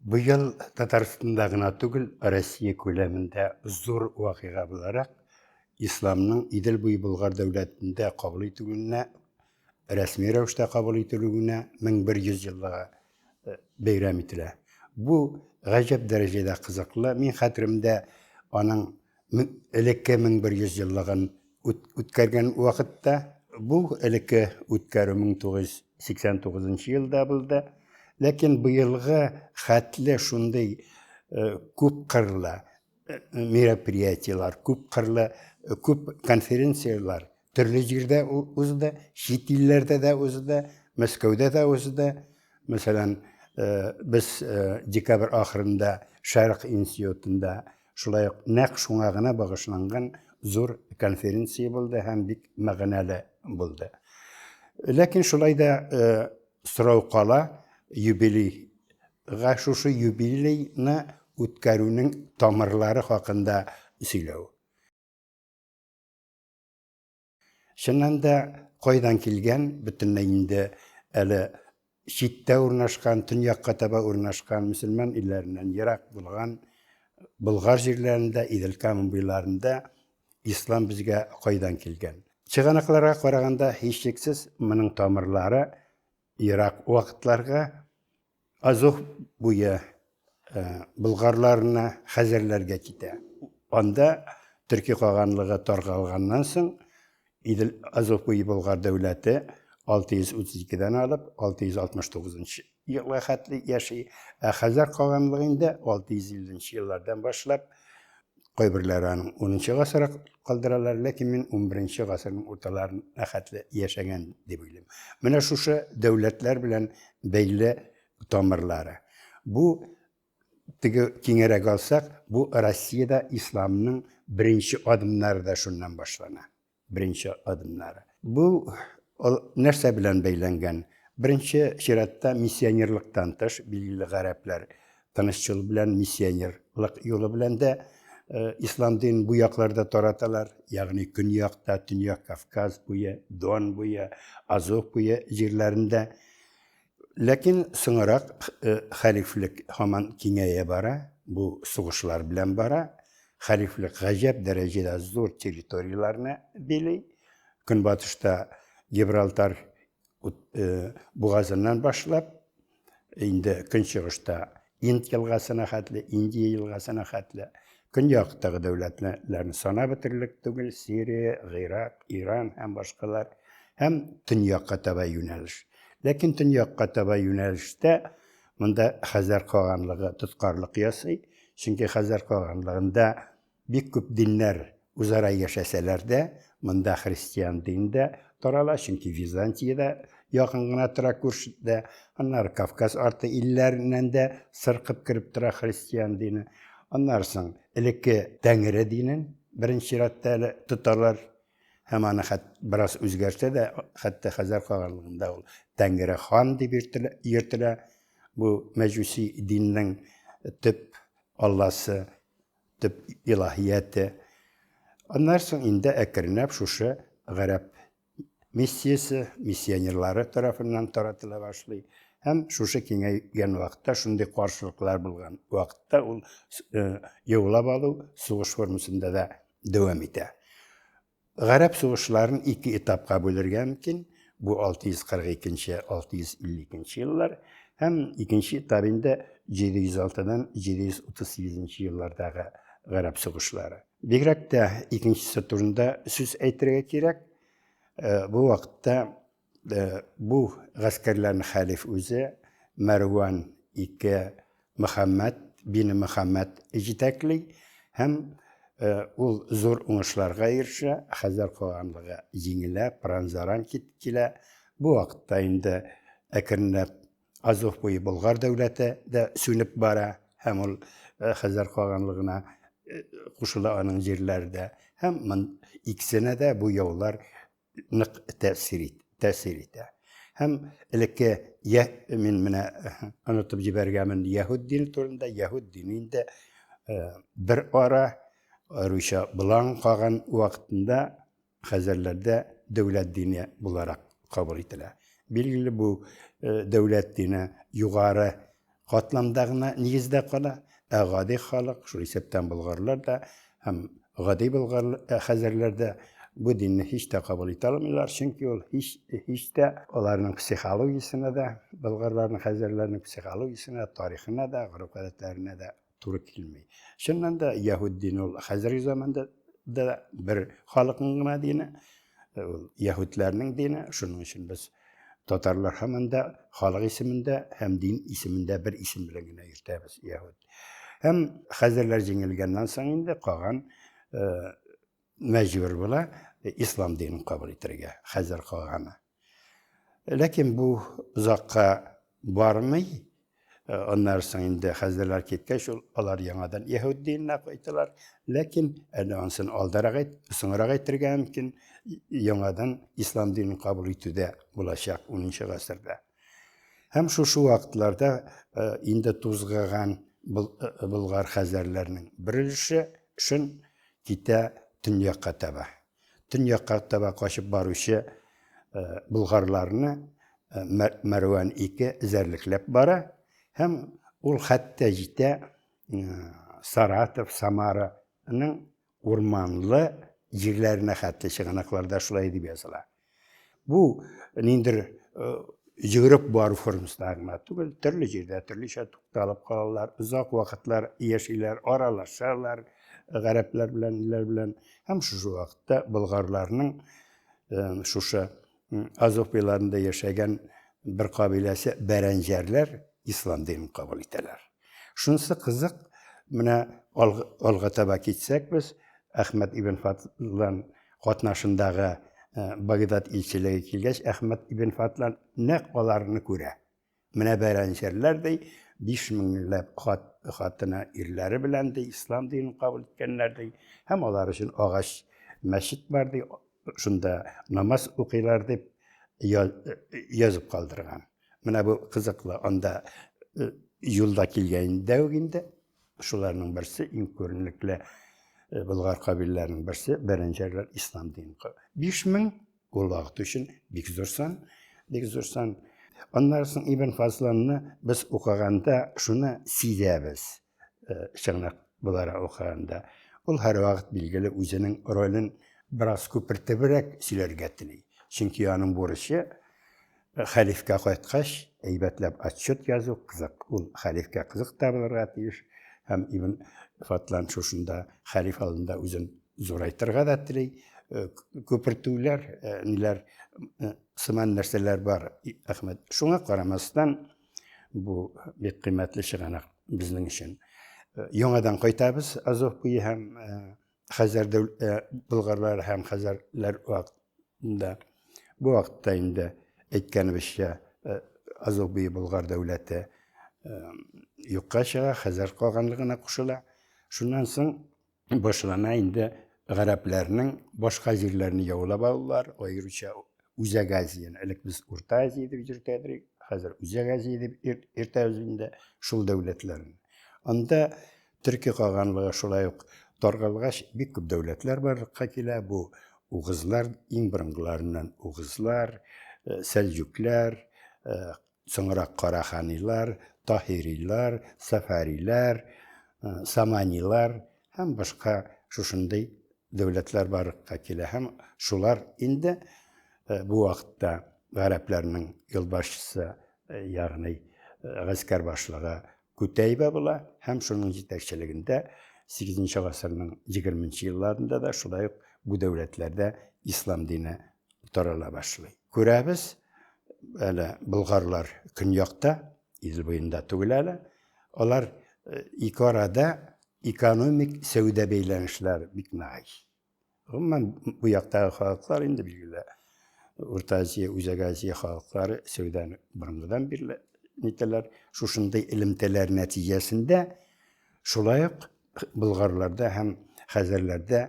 Быел Татарстанда гына түгел, Россия күләмендә зур вакыйга буларак, исламның Идел буе Болгар дәүләтендә кабул ителүенә, рәсми рәвештә кабул ителүенә 1100 еллыгы э, бәйрәм ителә. Бу гаҗәп дәрәҗәдә кызыклы. Мин хәтеремдә аның элекке 1100 еллыгын үткәргән вакытта, бу элекке үткәрү 1989 елда булды. Ләкин быелгы хәтле шундый э, күп кырлы э, мероприятиеләр, күп кырлы э, күп конференцияләр төрле җирдә узды, чит илләрдә дә узды, Мәскәүдә дә узды. Мәсәлән, без декабрь ахырында Шәрык институтында Шулай ук нәкъ шуңа гына багышланган зур конференция булды һәм бик мәгънәле булды. Ләкин шулай да э, сорау кала, юбилейга шушы юбилейны үткәрүнең тамырлары хакында сөйләү. Чыннан да, кайдан килгән, бөтенләй инде әле читтә урнашкан, төньякка таба урнашкан, мөселман илләреннән ерак булган Болгар җирләрендә, Идел-Кама буйларында ислам безгә кайдан килгән? Чыганакларга караганда, һичшиксез, моның тамырлары ерак вакытларга, Азов буе болгарларына, хәзәрләргә китә. Анда Төрки каганлыгы таркалганнан соң Идел Азов буе Болгар дәүләте 632-дән алып 669 елга хәтле яши. Ә Хәзәр каганлыгы инде 650 еллардан башлап кайберләре аның 10 гасырга калдыралар, ләкин мин 11 гасырның урталарына хәтле яшәгән дип уйлыйм. Менә шушы дәүләтләр белән бәйле тамырлары. Бу теге киңәрәк алсак, бу Россиядә исламның беренче адымнары да шуннан башлана. Беренче адымнары. Бу ул нәрсә белән бәйләнгән? Беренче чиратта миссионерлыктан тыш, билгеле гарәпләр тыныч юл белән, миссионерлык юлы белән дә э, ислам динен бу якларда тараталар, ягъни көньякта, Төньяк Кавказ буе, Дон буе, Азов буе җирләрендә. Ләкин соңрак э, хәлифлек һаман киңәя бара, бу сугышлар белән бара. Хәлифлек гаҗәп дәрәҗәдә зур территорияләрне били. Көнбатышта Гибралтар э, бугазыннан башлап, инде көнчыгышта Инд елгасына хәтле, Индия елгасына хәтле, көньяктагы дәүләтләрне санап бетерерлек түгел, Сирия, Гыйрак, Иран һәм башкалар, һәм төньякка таба юнәлеш. Ләкин төньякка таба юнәлештә монда Хәзәр каганлыгы тоткарлык ясый, чөнки Хәзәр каганлыгында бик күп диннәр үзара яшәсәләр дә, монда христиан дине дә тарала, чөнки Византия дә якын гына тора күршедә, аннары Кавказ арты илләреннән дә сыркып кереп тора христиан дине. Аннары соң элекке Тәңре динен беренче чиратта әле тоталар һәм аны хәт бераз үзгәртә дә, хәтта Хәзәр каганлыгында ул Тәңре хан дип йөртелә. Бу мәҗүси диннең төп алласы, төп илаһияте. Аннан соң инде әкренләп шушы гарәп миссиясе, миссионерлары тарафыннан таратыла башлый. Һәм шушы киңәйгән вакытта, шундый каршылыклар булган вакытта ул э, яулап алу сугыш формасында да дәвам итә. Гарәп сугышларын ике этапка бүлергә мөмкин. Бу 642-652 еллар һәм икенче этап инде 706-дан 738 еллардагы гарәп сугышлары. Бигрәк тә икенчесе турында сүз әйтергә кирәк. Э, бу вакытта э, бу гаскәрләрне хәлиф үзе Мәрван II Мөхәммәд бине Мөхәммәд җитәкли һәм э, ул зур уңышларга ирешә, Хәзәр каганлыгы җиңелә, пыран-заран килә. Бу вакытта инде әкренләп Азов буе Болгар дәүләте дә сүнеп бара һәм ул э, Хәзәр каганлыгына э, кушыла аның җирләре дә. Һәм икесенә дә бу яулар нык тәэсир, ит, тәэсир итә. Һәм элекке я, мин менә онытып җибәргәнмен яһүд дине турында, яһүд дине инде э, бер ара русча болан каган вакытында хәзерләрдә дәүләт дине буларак кабул ителә. Билгеле бу э, дәүләт дине югары катламда гына нигездә кала, ә гади халык, шул исәптән болгарлар да һәм гади болгар хәзәрләр дә бу динне һич тә кабул итә алмыйлар, чөнки ул һич, һич тә аларның психологиясенә дә, болгарларның, хәзәрләрнең психологиясенә, тарихына да, гореф-гадәтләренә дә туры килми. Чыннан да, яһүд дине ул хәзерге заманда да бер халыкның гына дине, ул яһүдләрнең дине, шуның өчен без татарлар һаман да халык исемендә һәм дин исемендә бер исем белән генә йөртәбез яһүд. Һәм хәзерләр җиңелгәннән соң инде каган мәҗбүр була ислам динен кабул итәргә, хәзер каганы. Ләкин бу озакка бармый. Аннары соң инде хәзерләр киткәч, ул алар яңадан яһүд диненә кайталар. Ләкин әле ансын алдарак әйт, соңрак әйтергә мөмкин, яңадан ислам динен кабул итү дә булачак 10 гасырда. Һәм шушы вакытларда инде тузгыган болгар хәзәрләрнең бер өлеше шын китә төньякка таба. Төньякка таба качып баручы болгарларны Мәрвән II эзәрлекләп бара һәм ул хәтта җитә Саратов, Самараның урманлы җирләренә хәтле чыганакларда шулай дип языла. Бу ниндер йөгереп бару формасында гына түгел, төрле җирдә төрлечә тукталып калалар, озак вакытлар яшиләр, аралашалар гарәпләр белән, ниләр белән. Һәм шушы вакытта болгарларның шушы Азов буйларында яшәгән бер кабиләсе бәрәнҗәрләр ислам динен кабул итәләр. Шунысы кызык, менә алга таба китсәк без, Әхмәт ибн Фатлан катнашындагы Багдад илчелеге килгәч, Әхмәт ибн Фатлан нәкъ аларны күрә. Менә бәрәнҗәрләр ди, 5 меңләп хат, хатыны ирләре белән ди, ислам динен кабул иткәннәр ди, һәм алар өчен агач мәчет бар ди, шунда намаз укыйлар дип язып калдырган. Менә бу кызыклы, анда юлда килгәндә үк инде шуларның берсе, иң күренекле болгар кабиләләренең берсе, бәрәнҗәрләр ислам динен. 5000 ул вакыт өчен бик зур сан, бик зур сан. Аннары соң Ибн Фазланны без укыганда шуны сизәбез, чыгынак буларак укыганда. Ул һәрвакыт билгеле үзенең ролен бераз күпертебрәк сөйләргә тели. Чөнки аның бурычы хәлифкә кайткач, әйбәтләп отчет язу кызык. Ул хәлифкә кызык та булырга тиеш. Һәм Ибн Фатлан шушында хәлиф алдында үзен зурайтырга да тели. Күпертүләр, ниләр сыман нәрсәләр бар, Әхмәт. Шуңа карамастан, бу бик кыйммәтле чыганак безнең өчен. Яңадан кайтабыз Азов буе һәм Хәзәр болгарлары һәм хәзәрләр вакытында. Бу вакытта инде әйткәнебезчә, Азов буе Болгар дәүләте юкка чыга, Хәзәр каганлыгына кушыла. Шуннан соң башлана инде гарәпләрнең башка җирләрне яулап алулар, аеруча Үзәк Азияне, элек без Урта Азия дип йөртә идек, хәзер Үзәк Азия дип йөртәбез инде шул дәүләтләрне. Анда Төрки каганлыгы шулай ук таркалгач, бик күп дәүләтләр барлыкка килә. Бу угызлар, иң борынгыларыннан угызлар, сәлҗүкләр, соңрак караханилар, таһирилар, сафариләр, саманилар һәм башка шушындый дәүләтләр барлыкка килә. Һәм шулар инде бу вакытта гарәпләрнең юлбашчысы, ягъни гаскәр башлыгы Күтәйбә була һәм шуның җитәкчелегендә 8 гасырның 20 елларында да шулай ук бу дәүләтләрдә ислам дине тарала башлый. Күрәбез, әле болгарлар көньякта, Идел буенда түгел әле. Алар ике арада экономик сәүдә бәйләнешләре бик ныгый. Гомумән, бу яктагы халыклар инде билгеле, Урта Азия, Үзәк Азия халыклары сәүдәне борынгыдан бирле нитәләр. Шушындый элемтәләр нәтиҗәсендә шулай ук болгарларда һәм хәзәрләрдә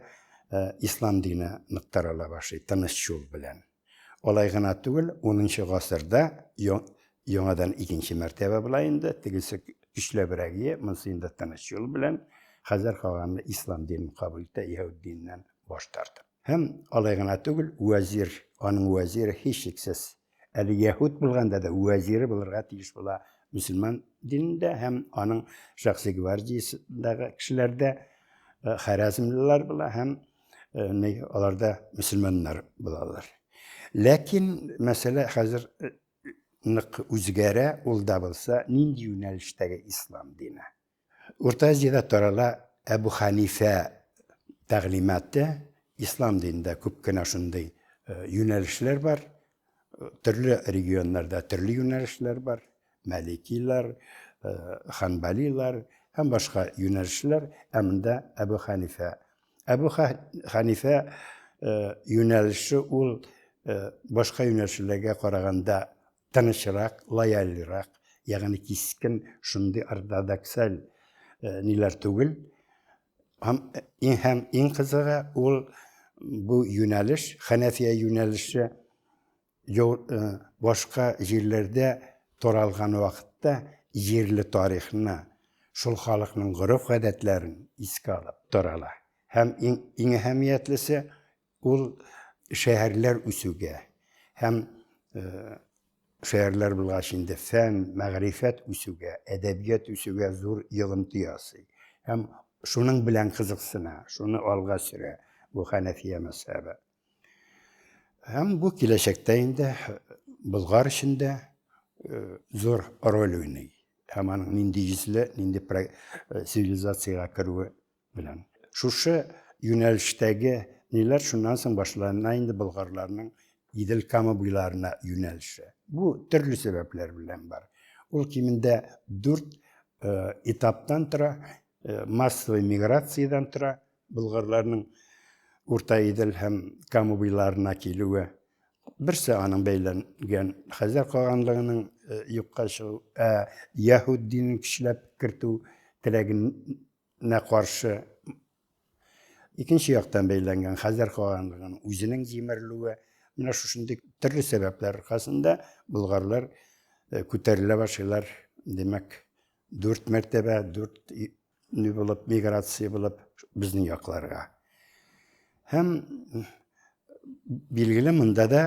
ислам дине нык тарала башлый, тыныч юл белән. Алай гына түгел, 10 гасырда яңадан икенче мәртәбә була инде, тегесе көчләбрәк ие, монысы инде тыныч юл белән Хәзәр каганны ислам динен кабул итә, яһүд диненнән баш тартып. Һәм алай гына түгел, вәзир, аның вәзире һичшиксез Әле яһүд булганда да вәзире булырга тиеш була мөселман динендә һәм аның шәхси гвардиясендәге кешеләр дә хәрәзмлеләр була һәм алар да мөселманнар булалар. Ләкин мәсьәлә хәзер нык үзгәрә, ул да булса нинди юнәлештәге ислам дине. Урта Азиядә тарала Әбу Хәнифә тәгълиматы, ислам динендә күп кенә шундый юнәлешләр бар. Төрле регионнарда төрле юнәлешләр бар. Мәликилар, ханбалилар һәм башка юнәлешләр. Ә монда Әбу Хәнифә. Әбу Хәнифә юнәлеше ул башка юнәлешләргә караганда тынычрак, лояльрак, ягъни кискен шундый ортодоксаль ниләр түгел. Һәм иң һәм иң кызыгы ул бу юнәлеш, хәнәфия юнәлеше башка җирләрдә таралган вакытта җирле тарихны, шул халыкның гореф-гадәтләрен искә алып тарала. Һәм иң, иң әһәмиятлесе Ул шәһәрләр үсүгә һәм шәһәрләр булгач инде фән, мәгърифәт үсүгә, әдәбият үсүгә зур йогынты ясый. Һәм шуның белән кызыксына, шуны алга сөрә бу хәнәфия мәзһәбе. Һәм бу киләчәктә инде Болгар өчен дә зур роль уйный. Һәм аның нинди йөзле, нинди цивилизациягә керүе белән. Шушы юнәлештәге ниләр шуннан соң башлана инде болгарларның Идел-Кама буйларына юнәлеше. Бу төрле сәбәпләр белән бар. Ул кимендә дүрт этаптан тора, массовый миграциядән тора болгарларның Урта Идел һәм Кама буйларына килүе. Берсе аның бәйләнгән Хәзәр каганлыгының юкка чыгу, ә яһүд динен көчләп кертү теләген нә каршы икенче яктан бәйләнгән Хәзәр каганлыгының үзенең җимерелүе, менә шушындый төрле сәбәпләр аркасында болгарлар күтәрелә башлыйлар. Димәк, дүрт мәртәбә, дүрт ни булып, миграция булып безнең якларга. Һәм билгеле монда да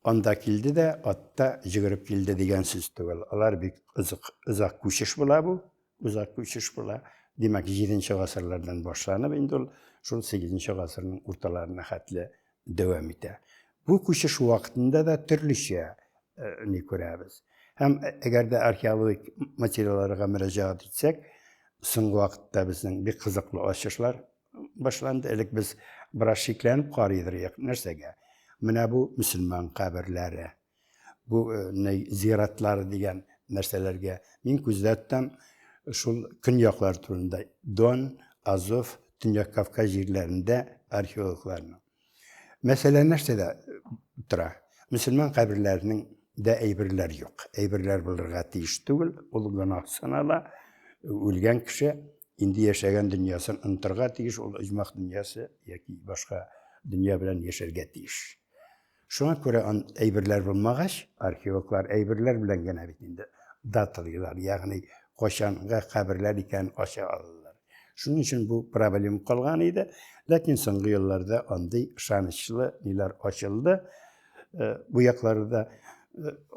анда килде дә, атта җөгереп килде дигән сүз түгел. Алар бик озак, озак күчеш була бу. Озак күчеш була. Димәк, 7 гасырлардан башланып инде ул шул 8 гасырның урталарына хәтле дәвам итә. Бу күчеш вакытында да төрлечә ни күрәбез. Һәм әгәр дә археологик материалларга мөрәҗәгать итсәк, соңгы вакытта безнең бик кызыклы ачышлар башланды. Элек без бераз шикләнеп карыйдыр нәрсәгә. Менә бу мөселман каберләре. Бу зиратлары дигән нәрсәләргә мин күздә тотам шул көньяклар турында Дон, Азов, Төньяк Кавказ җирләрендә археологларның. Мәсьәлә нәрсәдә тора? Мөселман каберләренең дә әйберләр юк. Әйберләр булырга тиеш түгел, ул гөнаһ санала. Үлгән кеше инде яшәгән дөньясын онытырга тиеш, ул оҗмах дөньясы яки башка дөнья белән яшәргә тиеш. Шуңа күрә ан әйберләр булмагач, археологлар әйберләр белән генә бит инде даталыйлар, ягъни кайчанга каберләр икәнен ача алалар. Шуның өчен бу проблема калган иде, ләкин соңгы елларда андый ышанычлы ниләр ачылды. Бу якларда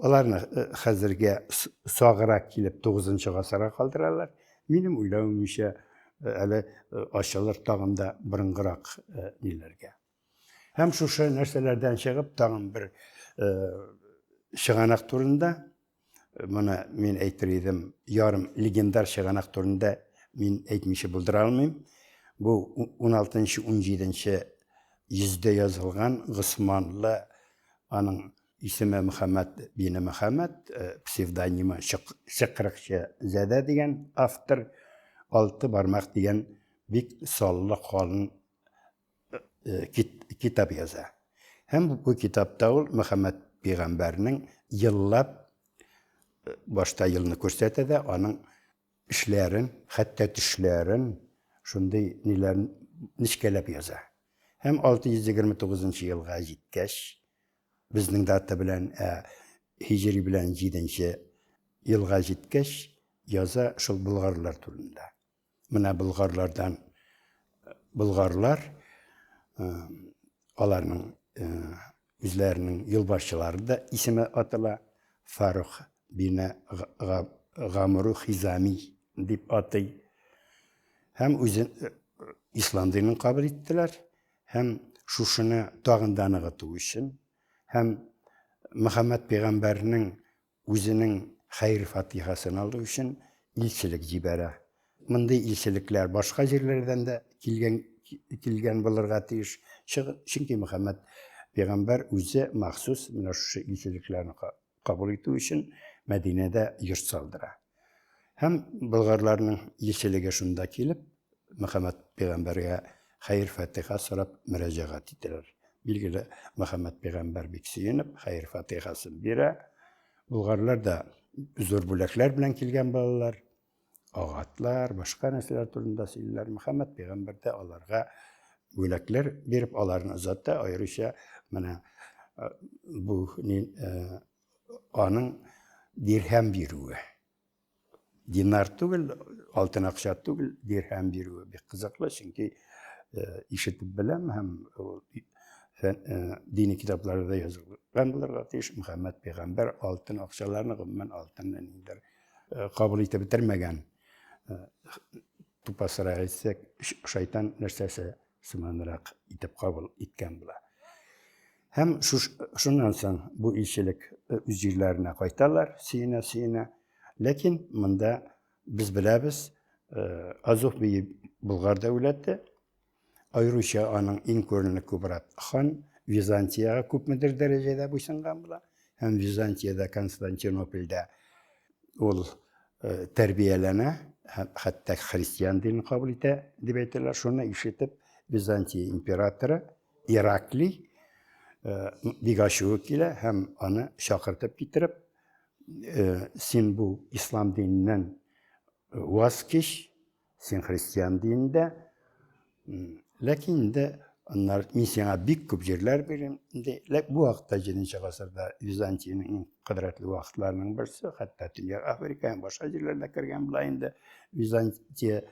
аларны хәзергә саграк килеп 9 гасырга калдыралар. Минем уйлавымча, әле ачылыр тагын да борынгырак ниләргә. Һәм шушы нәрсәләрдән чыгып, тагын бер чыганак турында, моны мин әйтер идем, ярым легендар чыганак турында мин әйтмичә булдыра алмыйм. Бу 16-17 йөздә язылган Госманлы, аның исеме Мөхәммәд бине Мөхәммәд, псевдонимы Чыкрыкчы Зәдә дигән автор, Алты бармак дигән бик саллы калын китап яза. Һәм бу китапта ул Мөхәммәд пәйгамбәрнең еллап башта елны күрсәтә дә, аның эшләрен, хәтта төшләрен, шундый ниләрен нечкәләп яза. Һәм 629 елга җиткәч, безнең дата белән, ә һиҗри белән 7 елга җиткәч, яза шул болгарлар турында. Менә болгарлардан болгарлар аларның Үзләренең юлбашчылары да исеме атала, Фарух бине Гамру Хизами дип атый. Һәм үзен ислам динен кабул иттеләр һәм шушыны тагын да ныгыту өчен һәм Мөхәммәд пәйгамбәрнең үзенең хәер-фатихасын алу өчен илчелек җибәрә. Мондый илчелекләр башка җирләрдән дә килгән килгән булырга тиеш. Чөнки Мөхәммәд пәйгамбәр үзе махсус менә шушы илчелекләрне кабул итү өчен Мәдинәдә йорт салдыра. Һәм болгарларның илчелеге шунда килеп, Мөхәммәд пәйгамбәргә хәер-фатиха сорап мөрәҗәгать итәләр. Билгеле, Мөхәммәд пәйгамбәр бик сөенеп, хәер-фатихасын бирә. Болгарлар да зур бүләкләр белән килгән балалар. Агатлар, башка нәрсәләр турында сөйлиләр. Мөхәммәд пәйгамбәр дә аларга бүләкләр биреп, аларны озата, аеруча менә бу аның дирһәм бирүе. Динар түгел, алтын акча түгел, дирһәм бирүе бик кызыклы, чөнки ишетеп беләм һәм дини китапларда язылган булырга тиеш, Мөхәммәд пәйгамбәр алтын акчаларны, гомумән алтынны ниндидер кабул итеп бетермәгән, тупасрак әйтсәк, шайтан нәрсәсе сыманрак итеп кабул иткән була. Һәм шуннан соң бу илчелек үз җирләренә кайталар, сөенә-сөенә. Ләкин монда без беләбез, Азов бие Болгар дәүләте, аеруча аның иң күренекле Кубрат хан Византиягә күпмедер дәрәҗәдә буйсынган була. Һәм Византиядә, Константинопольдә ул тәрбияләнә, хәтта христиан динен кабул итә, дип әйтәләр. Шуны ишетеп, Византия императоры Ираклий бик ачуы килә һәм аны чакыртып китереп, син бу ислам диненнән ваз кич, син христиан динендә, ләкин инде аннары мин сиңа бик күп җирләр бирәм. Инде бу вакытта 7 гасырда Византиянең иң кодрәтле вакытларының берсе, хәтта Төньяк Африка һәм башка җирләрдә кергән була инде Византия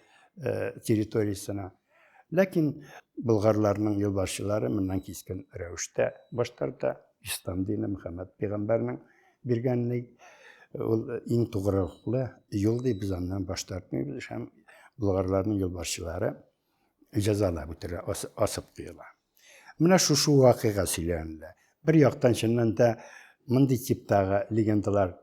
территориясенә. Ләкин болгарларның юлбашчылары моннан кискен рәвештә баш тарта. Ислам дине Мөхәммәд пәйгамбәрнең биргән ул иң тугрылыклы юл ди, без аннан баш тартмыйбыз һәм болгарларның юлбашчылары җәзалап үтерә, асып куела. Менә шушы вакыйга сөйләнелә. Бер яктан чыннан да мондый типтагы легендалар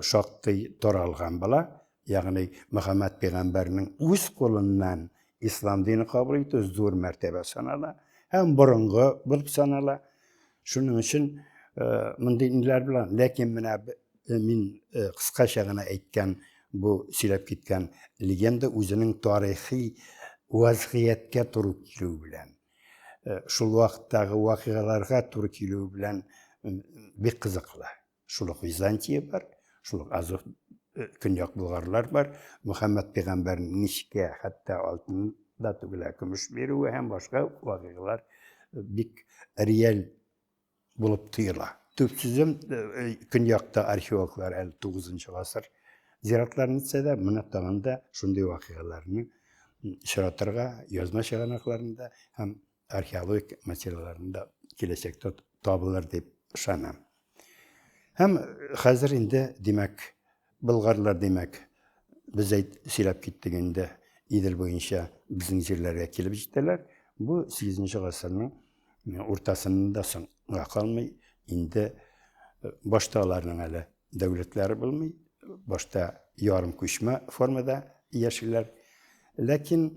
шактый таралган була. Ягъни Мөхәммәд пәйгамбәрнең үз кулыннан ислам дине кабул итү зур мәртәбә санала һәм борынгы булып санала. Шуның өчен мондый ниләр белән, ләкин менә мин кыскача гына әйткән бу сөйләп киткән легенда үзенең тарихи вазгыятькә туры килүе белән, шул вакыттагы вакыйгаларга туры килүе белән бик кызыклы. Шул ук Византия бар, шул ук Азов көньяк болгарлар бар. Мөхәммәд пәйгамбәрнең ничкә, хәтта алтын да түгел, ә көмеш бирүе һәм башка вакыйгалар бик реаль булып тоела. Төп сүзем, көньякта археологлар әле 9 гасыр зиратларын итсә дә, моны тагын да шундый вакыйгаларны очратырга язма чыганакларында һәм археологик материалларында киләчәктә табылыр дип ышанам. Һәм хәзер инде, димәк, болгарлар, димәк, без әйт, сөйләп киттек инде, Идел буенча безнең җирләргә килеп җитәләр. Бу 8 гасырның уртасында соңга калмый, инде башта аларның әле дәүләтләре булмый, башта ярым күчмә формада яшиләр. Ләкин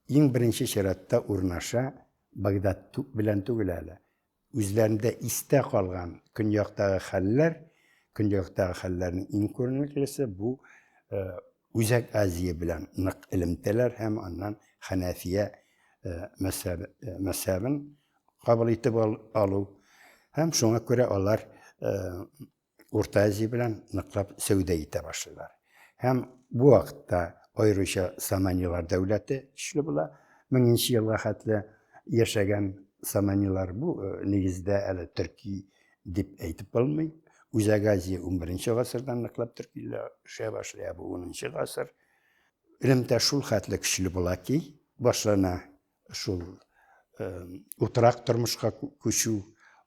иң беренче чиратта урнаша Багдад белән түгел әле, Үзләрендә истә калган көньяктагы хәлләр, көньяктагы хәлләрнең иң күренеклесе бу Үзәк Азия белән нык элемтәләр һәм аннан Хәнәфия мәзһәбен кабул итеп алу. Һәм шуңа күрә алар Урта Азия белән ныклап сәүдә итә башлыйлар. Һәм бу вакытта аеруча Саманилар дәүләте көчле була. Меңенче елга хәтле яшәгән Саманилар бу э, нигездә әле төрки дип әйтеп булмый. Үзәк Азия 11 гасырдан ныклап төркиләшә башлый, ә бу 10 гасыр. Элемтә шул хәтле көчле була ки, башлана шул утрак тормышка күчү,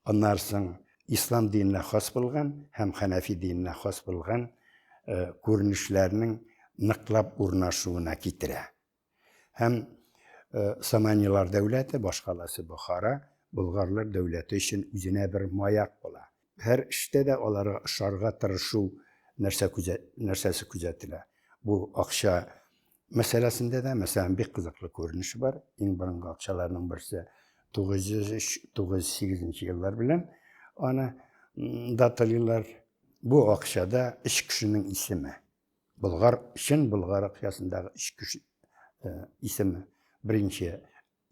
аннан соң ислам диненә хас булган һәм хәнәфи диненә хас булган күренешләрнең ныклап урнашуына китерә. Һәм Саманилар дәүләте, башкаласы Бохара, болгарлар дәүләте өчен үзенә бер маяк була. Һәр эштә дә аларга ошарга тырышу нәрсә күзә, нәрсәсе күзәтелә. Бу акча мәсьәләсендә дә, мәсәлән, бик кызыклы күренеш бар. Иң борынгы акчаларның берсе 903-908 еллар белән аны даталыйлар. Бу акчада өч кешенең исеме. Болгар, чын болгар акчасындагы өч кеше исеме. Беренче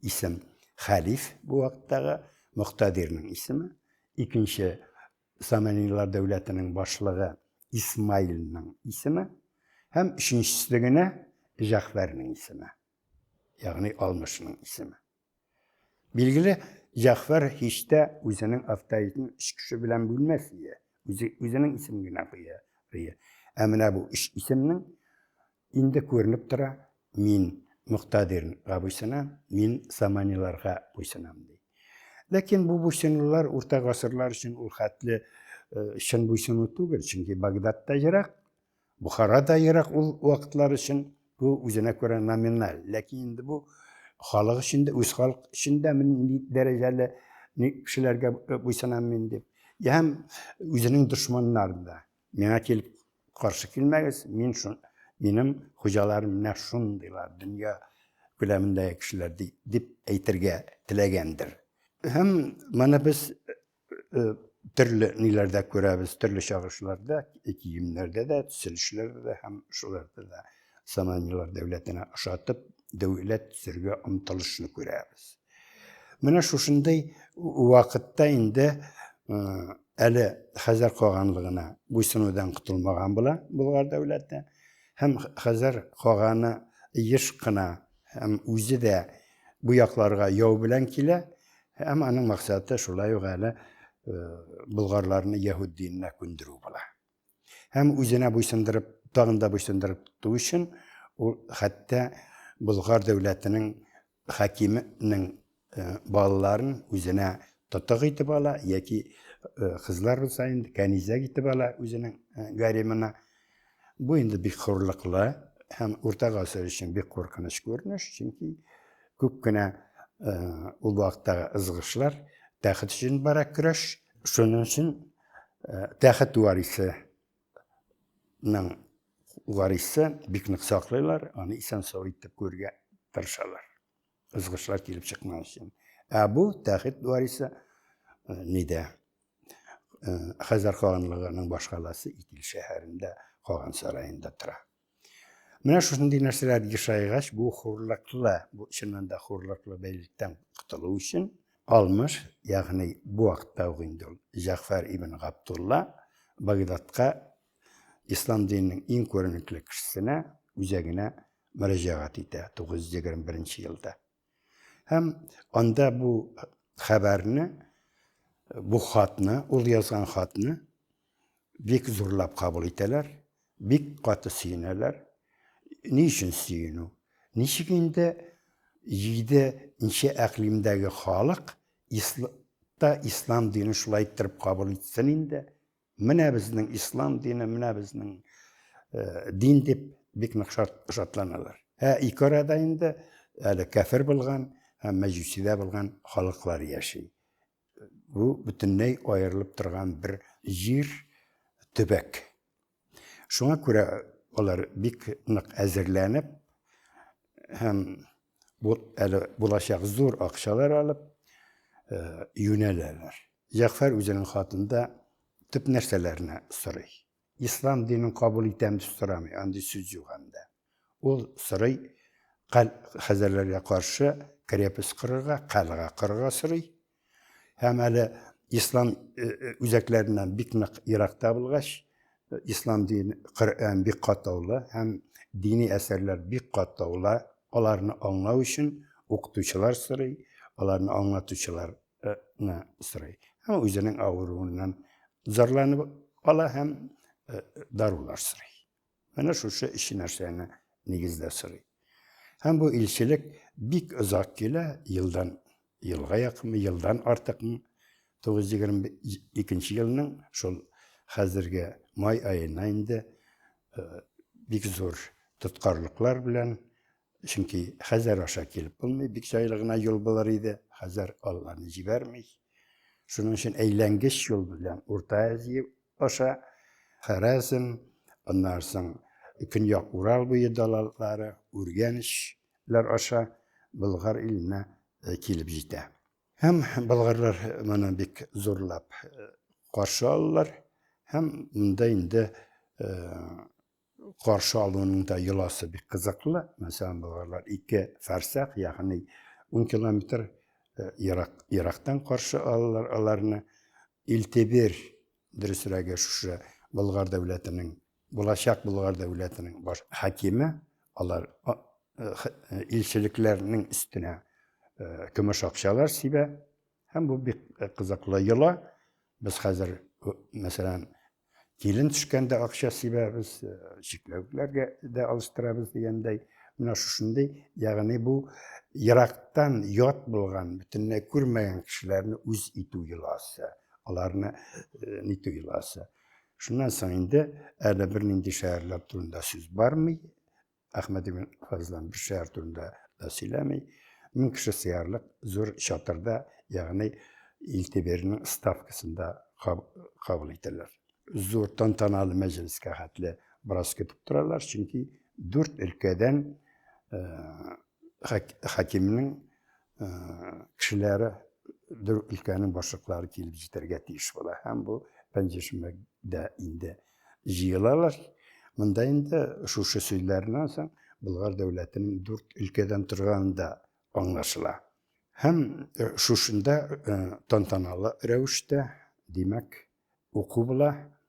исем хәлиф бу вакыттагы Мөхтәдирнең исеме. Икенче Саманилар дәүләтенең башлыгы Исмаилның исеме һәм өченчесе генә Җәгъфәрнең исеме. Ягъни Алмышның исеме. Билгеле, Җәгъфәр һич тә үзенең авторитетын өч кеше белән бүлмәс иде. Үзе, үзенең исемен генә куя. Ә менә бу өч исемнең инде күренеп тора, мин Мөктадирга буйсынам, мин Саманиларга буйсынам, ди. Ләкин бу буйсынулар урта гасырлар өчен ул хәтле чын буйсыну түгел, чөнки Багдад та ерак, Бохара да ерак ул вакытлар өчен, бу үзенә күрә номиналь. Ләкин инде бу халык өчен дә, үз халык өчен дә мин нинди дәрәҗәле кешеләргә буйсынам мин дип. Һәм үзенең дошманнарын да миңа килеп каршы килмәгез, мин шун, минем хуҗаларым менә шундыйлар, дөнья күләмендәге кешеләр дип әйтергә теләгәндер. Һәм моны без төрле ниләрдә күрәбез, төрле чагышларда, киемнәрдә дә, төзелешләрдә дә һәм шуларда да Саманилар дәүләтенә ошатып, дәүләт төзергә омтылышны күрәбез. Менә шушындый вакытта инде әле Хәзәр каганлыгына буйсынудан котылмаган була Болгар дәүләте. Һәм Хәзәр каганы еш кына һәм үзе дә бу якларга яу белән килә. Һәм аның максаты шулай ук әле болгарларны яһүд диненә күндерү була. Һәм үзенә буйсындырып, тагын да буйсындырып тоту өчен ул хәтта Болгар дәүләтенең хакименең балаларын үзенә тотык итеп ала яки кызлар булса инде кәнизәк итеп ала үзенең гаремына. Бу инде бик хурлыклы һәм урта гасыр өчен бик куркыныч күренеш, чөнки күп кенә ул вакыттагы ызгышлар тәхет өчен бара көрәш. Шуның өчен тәхет варисының варисы бик нык саклыйлар, аны исән-сау итеп күрергә тырышалар. Ызгышлар килеп чыкмас өчен. Ә бу тәхет варисы нидә? Хәзәр каганлыгының башкаласы Итил шәһәрендә, каган сараенда тора. Менә шушындый нәрсәләр ешайгач, бу хурлыклы, бу чыннан да хурлыклы бәйлектән котылу өчен Алмыш, ягъни бу вакытта ук инде ул Җәгъфәр ибн Габдулла Багдадка ислам диненең иң күренекле кешесенә, үзәгенә мөрәҗәгать итә 921 елда. Һәм анда бу хәбәрне, бу хатны, ул язган хатны бик зурлап кабул итәләр, бик каты сөенәләр. Ни өчен сөенү? Ничек инде җиденче әкълимдәге халык та ислам динен шулай иттереп кабул итсен инде? Менә безнең ислам дине, менә безнең дин дип бик нык шатланалар. Ә ике арада инде әле кәфер булган һәм мәҗүсидә булган халыклар яши. Бу бөтенләй аерылып торган бер җир, төбәк. Шуңа күрә алар бик нык әзерләнеп һәм бу әле булачак зур акчалар алып юнәләләр. Җәгъфәр үзенең хатында төп нәрсәләрне сорый. Ислам динен кабул итәм дип сорамый, андый сүз юк анда. Ул сорый, кал хәзәрләргә каршы крепость корырга, калга корырга сорый. Һәм әле ислам үзәкләреннән бик нык еракта булгач, ислам дине, Коръән бик катлаулы һәм дини әсәрләр бик катлаулы, аларны аңлау өчен укытучылар сорый, аларны аңлатучылар сорый. Һәм үзенең авыруыннан зарланып ала һәм дарулар сорый. Менә шушы өч нәрсәне нигездә сорый. Һәм бу илчелек бик озак килә, елдан елга якынмы, елдан артыкмы. 922 елның шул хәзерге май аена инде бик зур тоткарлыклар белән, чөнки Хәзәр аша килеп булмый, бик җайлы гына юл булыр иде, Хәзәр алланы җибәрми. Шуның өчен әйләнгеч юл белән Урта Азия аша Харәзм, аннан соң Көньяк Урал буе далалары, Үргәнечләр аша Болгар иленә килеп җитә. Һәм болгарлар моны бик зурлап каршы алалар. Һәм монда инде каршы алуның да йоласы бик кызыклы. Мәсәлән, болгарлар 2 фәрсәх, ягъни 10 километр ерак, ерактан каршы алалар аларны. Илтебер, дөресрәге, шушы Болгар дәүләтенең, булачак Болгар дәүләтенең баш хакиме, алар илчелекләрнең өстенә көмеш акчалар сибә. Һәм бу бик кызыклы йола. Без хәзер, мәсәлән, килен төшкәндә акча сибәбез, чикләвекләргә дә алыштырабыз дигәндәй. Менә шушындый, ягъни бу ерактан ят булган, бөтенләй күрмәгән кешеләрне үз итү йоласы, аларны нитү йоласы. Шуннан соң инде әле бернинди шәһәрләр турында сүз бармый. Әхмәд ибн Фазлан бер шәһәр турында да сөйләми. 1000 кеше сыярлык зур чатырда, ягъни Илтибернең ставкасында кабул итәләр. Зур тантаналы мәҗлескә хәтле бераз көтеп торалар, чөнки дүрт өлкәдән хакимнең кешеләре, дүрт өлкәнең башлыклары килеп җитәргә тиеш була. Һәм бу пәнҗешәмбедә инде җыелалар. Монда инде шушы сүзләреннән соң Болгар дәүләтенең дүрт өлкәдән торганы да аңлашыла. Һәм шушында тантаналы рәвештә, димәк, уку була,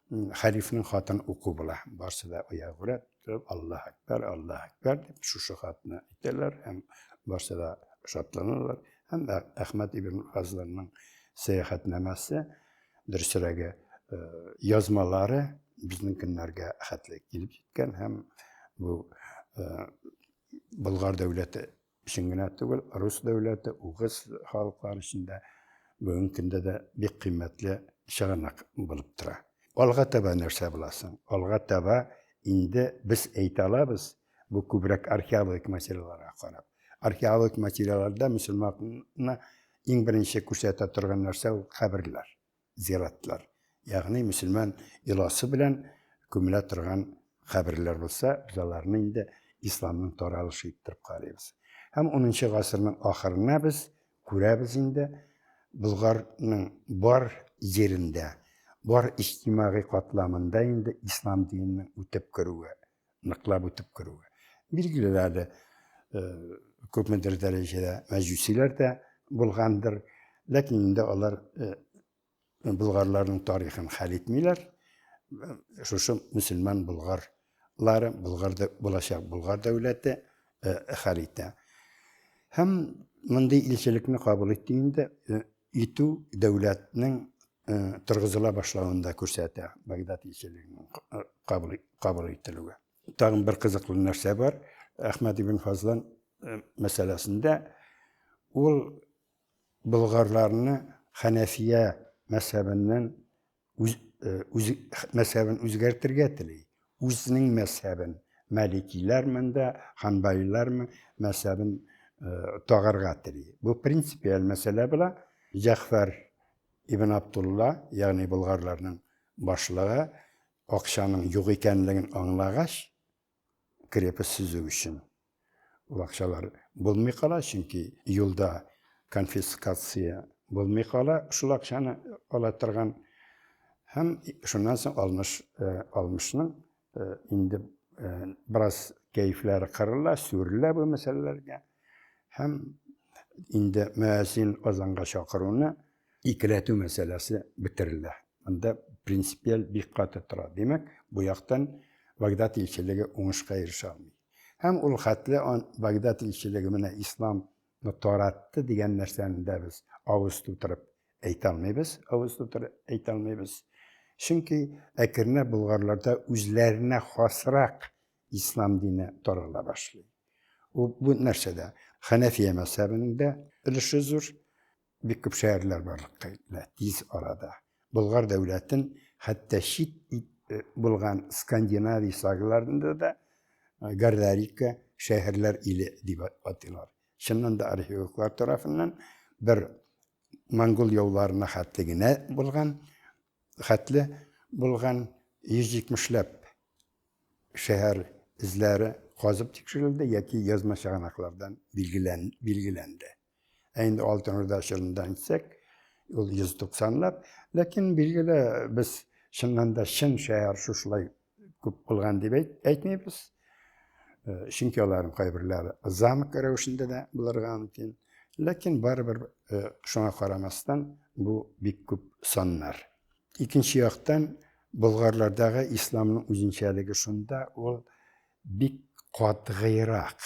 хәлифнең хатын уку була. Барсы да аягүрә торып, Аллаһ әкбәр, Аллаһ әкбәр дип шушы хатны әйтәләр һәм барсы да шатланалар. Һәм Әхмәд ибн Фазланның сәяхәтнамәсе, дөресрәге, язмалары безнең көннәргә хәтле килеп җиткән һәм бу Болгар дәүләте өчен генә түгел, рус дәүләте, угыз халыклары өчен дә бүгенге көндә дә бик кыйммәтле чыганак булып тора. Алга таба нәрсә була соң? Алга таба инде без әйтә алабыз, бу күбрәк археологик материалларга карап. Археологик материалларда мөселманны иң беренче күрсәтә торган нәрсә ул каберләр, зиратлар. Ягъни мөселман йоласы белән күмелә торган каберләр булса, без аларны инде исламның таралышы иттереп карыйбыз. Һәм 10 гасырның ахырына без күрәбез инде Болгарның бар җирендә, бар иҗтимагый катламында инде ислам диненең үтеп керүе, ныклап үтеп керүе. Билгеле әле күпмедер дәрәҗәдә мәҗүсиләр дә булгандыр, ләкин инде алар болгарларның тарихын хәл итмиләр. Шушы мөселман болгарлары, болгар булачак болгар дәүләте хәл итә. Һәм мондый илчелекне кабул итте инде итү дәүләтнең торгызыла башлавын да күрсәтә Багдад илчелегенең кабул, кабул ителүе. Тагын бер кызыклы нәрсә бар. Әхмәд ибн Фазлан мәсьәләсендә ул болгарларны хәнәфия мәзһәбеннән үз, үз мәзһәбен үзгәртергә тели. Үзенең мәзһәбен, маликиләрме дә, ханбалиләрме мәзһәбен тагарга тели. Бу принципиаль мәсьәлә була. Җәгъфәр ибн Абдулла, ягъни болгарларның башлыгы, акчаның юк икәнлеген аңлагач, крепость төзү өчен ул акчалар булмый кала, чөнки юлда конфискация булмый кала, шул акчаны ала торган. Һәм шуннан соң Алмыш, Алмышның инде бераз кәефләре кырыла, сүрелә бу мәсьәләләргә. Һәм инде мөәзин азанга чакыруны икеләтү мәсьәләсе бетерелә. Монда принципиаль бик каты тора. Димәк, бу яктан Багдад илчелеге уңышка ирешә алмый. Һәм ул хәтле Багдад илчелеге менә исламны таратты дигән нәрсәне дә без авыз тутырып әйтә алмыйбыз, авыз тутырып әйтә алмыйбыз. Чөнки әкренләп болгарларда үзләренә хасрак ислам дине тарала башлый. Ул бу нәрсәдә? Хәнәфия мәзһәбенең дә өлеше зур. Бик күп шәһәрләр барлыкка килә тиз арада. Болгар дәүләтен хәтта чит булган Скандинавия сагаларында да Гардарика шәһәрләр иле дип атыйлар. Чыннан да археологлар тарафыннан бер монгол яуларына хәтле генә булган, хәтле булган 170 ләп шәһәр эзләре казып тикшерелде яки язма чыганаклардан билгелән, билгеләнде. Ә инде Алтын Урда чорында әйтсәк, ул 190 лап, ләкин билгеле без чыннан да чын шәһәр шушылай күп булган дип әйтмибез. Э, чөнки аларның кайберләре замок рәвешендә дә булырга мөмкин. Ләкин барыбер э, шуңа карамастан бу бик күп саннар. Икенче яктан, болгарлардагы исламның үзенчәлеге шунда, ул бик катгыйрак.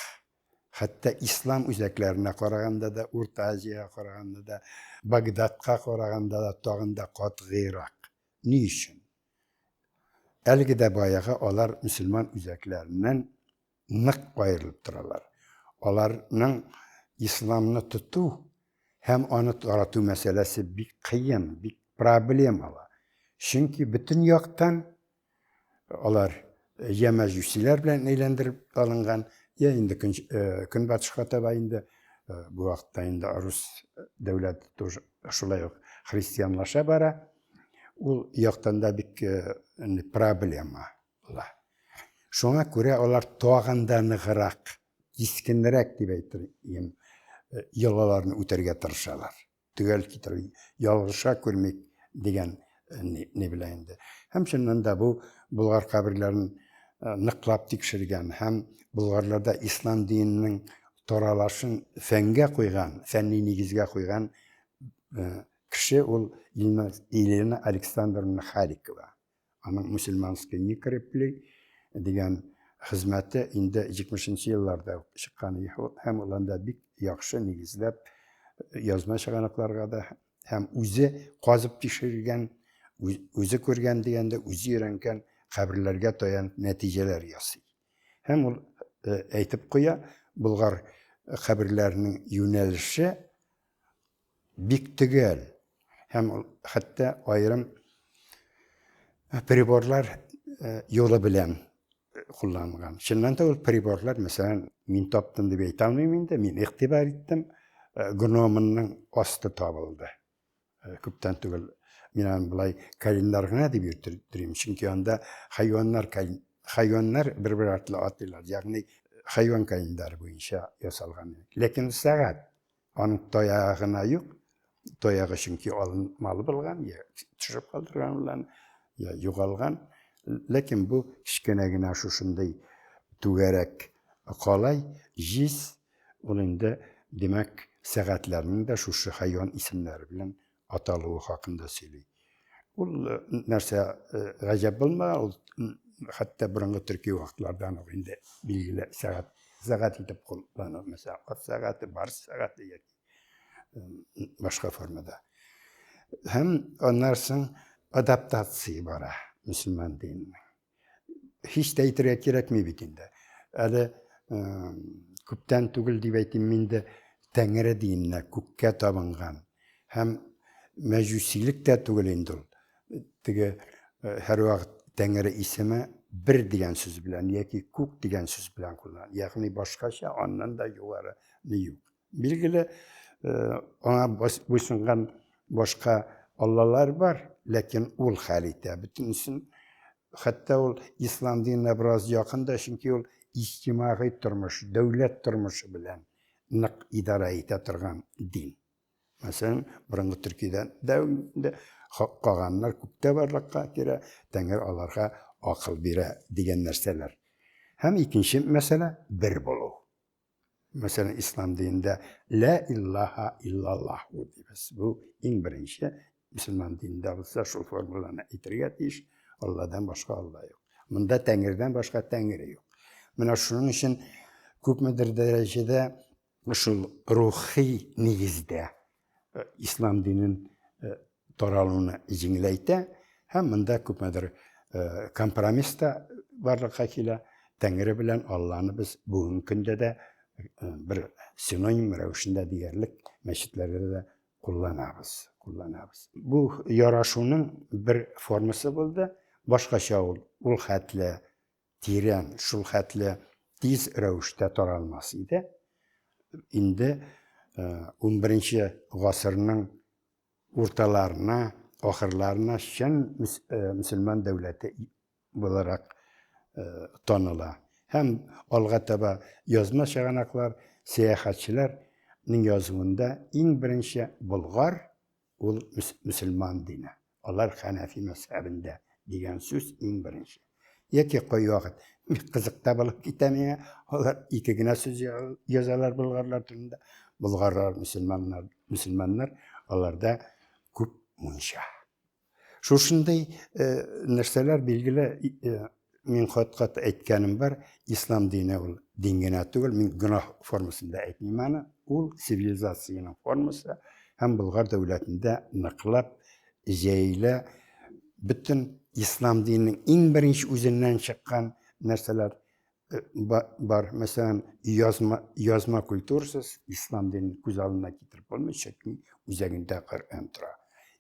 Хәтта ислам үзәкләренә караганда да, Урта Азиягә караганда да, Багдадка караганда да тагын да катгыйрак. Ни өчен? Әлеге дә баягы алар мөселман үзәкләреннән нык аерылып торалар. Аларның исламны тоту һәм аны тарату мәсьәләсе бик кыен, бик проблемалы. Чөнки бөтен яктан алар я мәҗүсиләр белән әйләндереп алынган, я инде көн, э, көнбатышка таба инде э, бу вакытта инде рус дәүләте тоже шулай ук христианлаша бара. Ул яктан да бик э, проблема була. Шуңа күрә алар тагын да ныграк, кискенрәк дип әйтер идем, йолаларны үтәргә тырышалар. Төгәл китерү, ялгыша күрмик дигән ни, ни белән инде. Һәм чыннан да бу болгар каберләрен ныклап тикшергән һәм болгарларда ислам диненең таралашын фәнгә куйган, фәнни нигезгә куйган кеше ул Елена Александровна Халикова. Аның Мусульманский некрополи дигән хезмәте инде 70 нче елларда ук чыккан һәм ул анда бик яхшы нигезләп язма чыганакларга да һәм үзе казып тикшергән, үзе күргән дигәндә, үзе өйрәнгән каберләргә таянып нәтиҗәләр ясый. Һәм ул әйтеп куя, болгар каберләренең юнәлеше бик төгәл һәм ул хәтта аерым приборлар юлы белән кулланылган. Чыннан да ул приборлар, мәсәлән, мин таптым дип әйтә алмыйм инде, мин игътибар иттем, гномының асты табылды. Күптән түгел мин аны болай календарь гына дип йөрттерим, чөнки анда хайваннар хайваннар бер-бер артлы атыйлар, ягъни хайван календаре буенча ясалган. Ләкин сәгать Аның таягы гына юк. Таягы чөнки алынмалы булган, я төшереп калдырган булган, я югалган. Ләкин бу кечкенә генә шушындый түгәрәк калай, җиз, ул инде, димәк, сәгатьләрнең дә шушы хайван исемнәре белән аталуы хакында сөйли. Ул э, нәрсә э, гаҗәп булмаган, ул хәтта борынгы төрки вакытлардан ук инде билгеле сәгать сәгать итеп куллану, мәсәлән, ат сәгате, барс сәгате яки башка формада. Һәм аннан соң адаптация бара мөселман диненең. Һич тә әйтергә кирәкми бит инде. Әле күптән түгел дип әйтим инде, Тәңре диненә, күккә табынган һәм мәҗүсилек тә түгел инде ул. Теге һәрвакыт Тәңре исеме бер дигән сүз белән яки күк дигән сүз белән куллана. Ягъни башкача аннан да югары ни юк. Билгеле, аңа буйсынган башка аллалар бар, ләкин ул хәл итә бөтенесен. Хәтта ул ислам диненә бераз якын да, чөнки ул иҗтимагый тормыш, дәүләт тормышы белән нык идарә итә торган дин. Мәсәлән, борынгы Төркиядә дә каганнар күктә барлыкка килә, Тәңре аларга акыл бирә дигән нәрсәләр. Һәм икенче мәсьәлә бер булу. Мәсәлән, ислам динендә лә иллаһа иллаллаһу дибез. Бу иң беренче мөселман динендә булса шул формуланы әйтергә тиеш. Алладан башка Алла юк. Монда Тәңредән башка Тәңре юк. Менә шуның өчен күпмедер дәрәҗәдә шул рухи нигездә э, ислам динен э, таралуны җиңеләйтә һәм монда күпмедер э, компромисс та барлыкка килә. Тәңре белән Алланы без бүгенге көндә дә бер синоним рәвешендә диярлек мәчетләрдә дә кулланабыз, кулланабыз. Бу ярашуның бер формасы булды. Башкача ул ул хәтле тирән, шул хәтле тиз рәвештә таралмас иде. Инде 11 гасырның урталарына, ахырларына чын мөселман дәүләте буларак таныла. Һәм алга таба язма чыганаклар, сәяхәтчеләрнең язуында иң беренче Болгар ул мөселман дине. Алар хәнәфи мәзһәбендә дигән сүз иң беренче. Яки кайвакыт бик кызык та булып китә миңа, алар ике генә сүз язалар болгарлар турында. Болгарлар мөселманнар, мөселманнар аларда күп мунча. Шушындый э, нәрсәләр билгеле, э, мин кат-кат әйткәнем бар, ислам дине ул дин генә түгел, мин гөнаһ формасында әйтмим аны, ул цивилизациянең формасы һәм Болгар дәүләтендә ныклап җәелә бөтен ислам диненең иң беренче үзеннән чыккан нәрсәләр э, бар. Мәсәлән, язма, язма культурасыз ислам динен күз алдына китереп булмый, чөнки үзәгендә Коръән тора.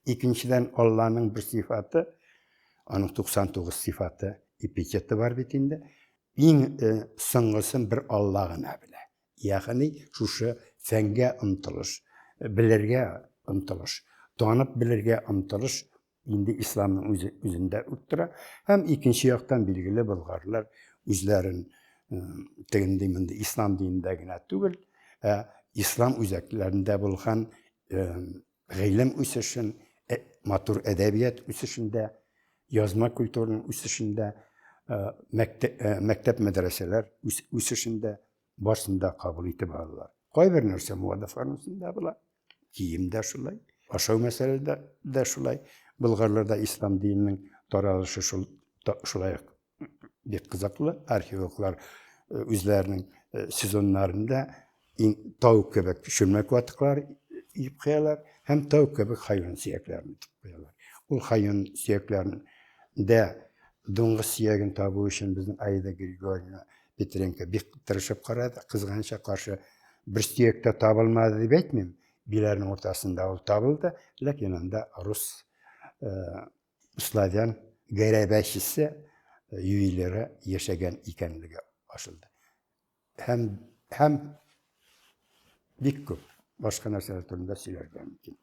Икенчедән, Алланың бер сыйфаты, аның 99 сыйфаты, эпитеты бар бит инде. Иң э, соңгысын бер Алла гына белә. Ягъни шушы фәнгә омтылыш, белергә омтылыш, танып белергә омтылыш инде исламның үзе үзендә үк тора. Һәм икенче яктан билгеле болгарлар үзләрен тегенди мондый ислам динендә генә түгел, ә ислам үзәкләрендә булган гыйлем үсешен, матур әдәбият үсешендә, язма культураның үсешендә, мәктәп мәдрәсәләр үсешендә барсын да кабул итеп алдылар. Кайбер нәрсә мода формасында була, кием дә шулай, ашау мәсьәләдә дә шулай. Болгарларда ислам диненең таралышы шул шулай ук бик кызыклы. Археологлар э, үзләренең э, сезоннарында иң тау кебек чүлмәк ватыклар иеп куялар һәм тау кебек хайван сөякләрен тотып куялар. Ул хайван сөякләрендә дуңгыз сөяген табу өчен безнең Аида Григорьевна Петренко бик тырышып карады. Кызганычка каршы бер сөяк тә табылмады дип әйтмим. Биләрнең уртасында ул табылды, ләкин анда рус э, славян гәрәбәчесе э, ювелиры яшәгән икәнлеге ачылды. Һәм һәм бик күп башка нәрсәләр турында сөйләргә мөмкин.